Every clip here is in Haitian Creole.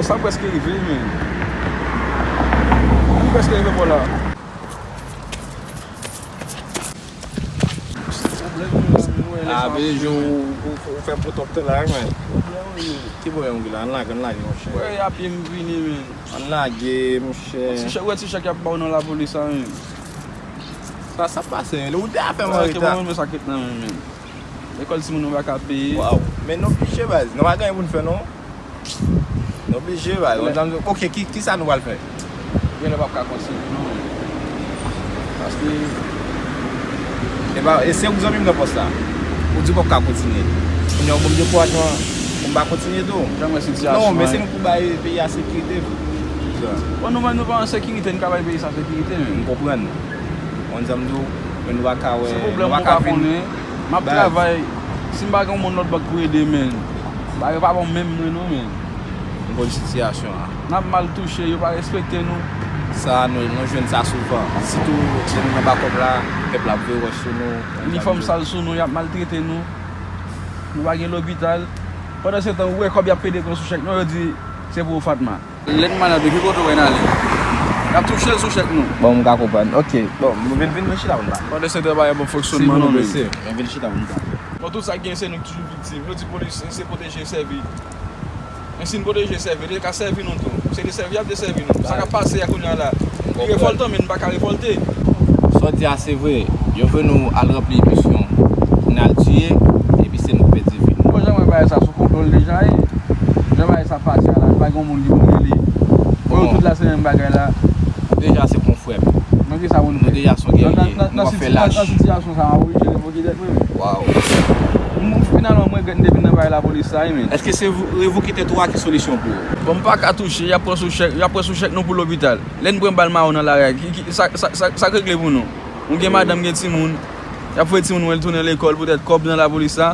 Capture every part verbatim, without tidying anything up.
Sa prèske rive, men. Nou prèske rive bò la. Ah, Bejou, ou, ou, ou fè m pran twòp tan la, wi, men. Ki pwoblèm ou gen la? Ann lage, ann lage, monchè. Wè, apye m vini, men. Ann lage, monchè. Ti chèk, wè, ti chèk y ap ba w nan lapolis la, men. Sa, sa pase, men. Ou te ap fè m an reta. Mwen, men sa k ret nan men, men. Lekòl timoun nou pa ka peye. Waw. Men nou oblije, baz. Nou pa gen anyen pou n fè, non. Nou oblije, baz. Yon zanmi, ok, ki, ki sa nou pral fè? Genlè p ap ka kontinye, non, men. Paske. E pa, e se ou zanmi m nan pòs la. Ou di w p ap ka kontinye. Kounye a, ou ban m dekourajman pou m pa kontinye tou. Jan m wè sitiyasyon an. Non, men se nou pou bay peyi a sekirite. Bon, nou menm, nou pa an sekirite, nou ka bay peyi sa sekirite, men. M konprann. Yon zanmi di w, men nou pa ka wè, nou pa ka vin. M ap travay. Si m pa gen yon moun lòt bò k pou ede, men, bagay yo pa bon menm, mwen, non, men. Nou konn sitiyasyon an. N ap mal touche, yo pa respekte nou. Sa, nou, nou jwenn sa souvan. Sitou, lè nou nan bakòp la, pèp la ap voye wòch sou nou. Inifòm sal sou nou, y ap maltrete nou. Nou pa gen lopital. Pandan se tan, ou wè kòb y ap pede pran sou chèk nou, yo di se pou Fatma. Lè n malad, ki kote w wè n ale? N ap touche l sou chèk nou. Bon, m ka konprann. Ok. Bon, vin, vin, vin chita pou n pale. Pandan se tan, pa gen bon fonksyònman, non, men. Vin chita pou n pale. Bon, tout sa k gen, se nou k toujou viktim. Yo di polis se pwoteje sèvi. Men si n pwoteje sèvi, yo ka sèvi nou tou. Se desèvi y ap desèvi nou. Sa k ap pase a kounye a la, li revòltan, men n pa ka revòlte. Sa w di a, se vre. Yo vle nou al ranpli misyon. N al tiye, epi se nou k pèdi vi nou. Bon, jan mwen bay sa sou kontwòl deja, e. Jan bagay sa pase a la, nou pa gen yon moun ki pou n rele. Bon, tout la se menm bagay la. Deja se konfrè m. Men ki sa pou n fè? Nou deja se yon gèrye. Nou ap fè lach. Nan sitiyasyon sa a, m oblije revoke tèt mwen, men. Waw. M, finalman, m regrèt m te vin nan bagay lapolis sa, wi, men. Èske se vou, revoke tèt ou a ki solisyon pou ou? Bon, m pa ka touche, y ap pran sou chèk, y ap pran sou chèk nou pou lopital. Lè n pran bal mawon nan lari a, ki, ki, sa, sa, sa, sa k regle pou nou? Nou gen madanm, gen timoun. Y ap voye timoun mwen tounen lekòl poutèt kòb nan lapolis la.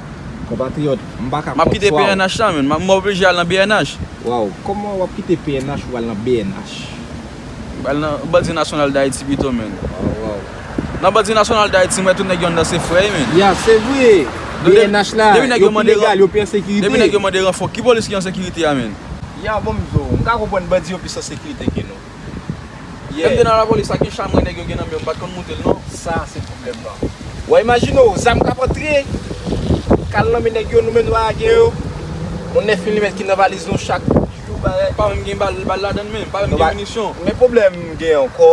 Konpatriyòt, m pa ka kont sa w. M ap kite P N H la, men. M ap, m oblije al nan B N H. Waw, kòman w ap kite P N H ou al nan B N H? M al nan Bandi Nasyonal Dayiti pito, men. Waw, waw. Nan Bandi Nasyonal Dayiti, m wè tout nèg yo anndan se frè, men. Ya, se vre. B N H la, yo pi legal, yo pi an sekirite. Depi nèg yo mande ranfò, ki polis ki an sekirite a, men? Ya, bon, m di w, m ka konprann bandi yo plis an sekirite ke nou. Lè m te nan lapolis la, ki chambre nèg yo gen nan men yo, m pa t konn moute l, non. Sa se pwoblèm nan. W a imajine w, zam k ap antre, k al nan men nèg yo, nou menm nou pa gen yo. Yon nèf milimèt ki nan valiz nou chak jou, bagay. Pa menm gen bal, bal ladan l menm, pa menm gen minisyon. Men pwoblèm m gen ankò,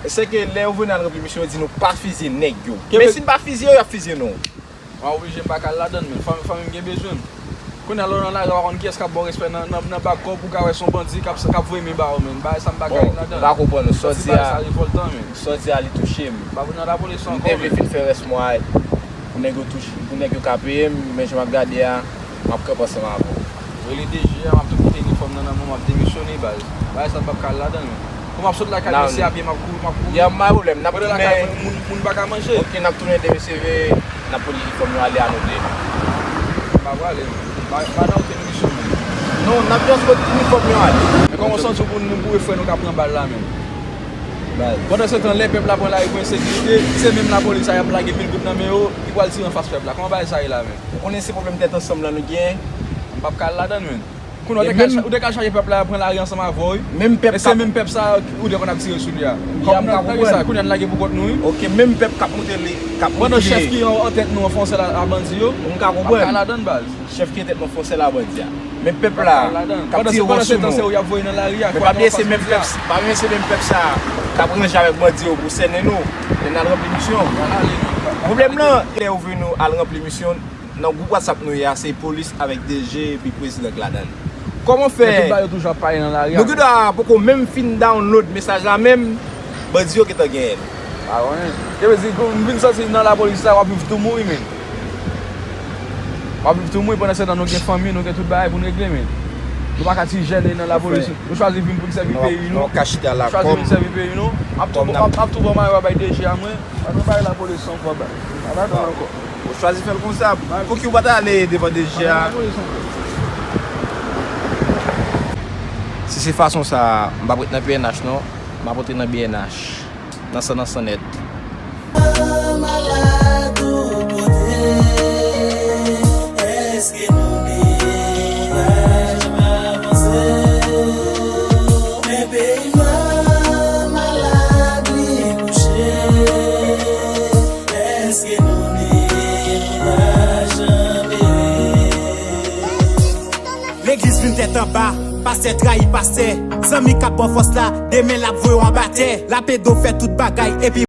se ke lè yo vin al ranpli misyon, yo di nou pa fizye nèg yo. Men si n pa fizye yo, y ap fizye nou. M a oblije m pa ka al ladan l, men fanmi, fanmi m gen bezwen m. Kounye a, lè w nan lari a, w pa konn kiyès k ap ba w respè nan, nan, nan bak kò w pou w ka wè se yon bandi k ap, k ap voye men ba w, men. Bagay sa m pa ka ret ladan l. Bon, m pa konprann ou. Sa w di a, sa revòltan, men. Sa w di a, li touche m. M pa vin nan lapolis ankò, men. M te vle fin fè rès mwa a pou nèg yo touche, pou nèg yo ka peye m, men jan m ap gade a, m ap kanpe ansanm avè w. Rele D G a, m ap tou kite inifòm nan nan men w, m ap demisyone, baz. Bagay sa m p ap ka al ladan l, men. Pou m ap sot lakay mesye a pye, m ap kouri, m ap kouri. Ya, m pa gen pwoblèm, n ap tounen. Pandan lakay moun, moun, moun pa ka manje. Ok, n ap tounen demen se vre, n ap pote inifòm yo ale a nou de. M pa prale, m pa, m pa nan okenn misyon, men. Non, n ap just pote inifòm yo ale. Men kòman w santi w pou nou, pou frè nou k ap pran bal la, men? Baz. Pandan se tan, lè pèp la pran lari pou ensekirite, se menm lapolis sa y ap lage pil goud nan men yo, ki pral tire anfas pèp la. Kòman bagay sa ye la, men? Ou konnen se pwoblèm tèt ansanm lan nou gen. M p ap ka al ladan l, men. Kounye a, ou te ka, ou te ka chache pèp la pran lari ansanm avè w, wi. Menm pèp. E se menm pèp sa a ou te konn ap tire sou li a. Kòm nèg sa, kounye a n lage pou kont nou, wi. Ok, menm pèp k ap moute li, k ap moute li. Pandan chèf ki an, an tèt nou an fè yon sèl a, a bandi yo, m ka konprann. Chèf ki an tèt nou fè yon sèl a bandi a. Men pèp la k ap tire wòch sou nou. Men pa bliye se menm pèp, pa bliye se menm pèp sa a k ap ranje avèk bandi yo pou sènen nou. Lè n al ranpli misyon. Pwoblèm nan, lè yo vle nou al ranpli misyon, nan gwoup WhatsApp nou ye a, se polis avèk D G epi prezidan k ladan l. Kòman fè? Men tout bagay yo toujou ap pale nan lari a. Nou gendwa poko menm fin download mesaj la menm, bandi yo gentan genyen l. Pa konnen. Sa vle di, m vin santi nan lapolis la, w ap viv tou mouri, men. W ap viv tou mouri, pandan se tan nou gen fanmi, nou gen tout bagay pou n regle, men. Nou pa ka ti jèn e nan lapolis. Nou chwazi vin pou n sèvi peyi nou. Nou pa ka chita la. Nou chwazi vin sèvi peyi nou. M ap tou, m ap, m ap tou ba w mayo a bay D G a mwen. Pa nan bay lapolis ankò, bay. Pa nan ankò. Ou chwazi fè l konsa. Pouki ou pa t ale devan D G a? Si se fason sa, m p ap ret nan P N H non. M ap antre nan B N H. Nan san, nan san nèt. Malad ou pote, èske nou B N H pa avanse? Legliz vin tèt anba, pastè trayi pastè. Zanmi k ap ba w fòs la, demen l ap voye w anba tè. Lapedo fè tout bagay, epi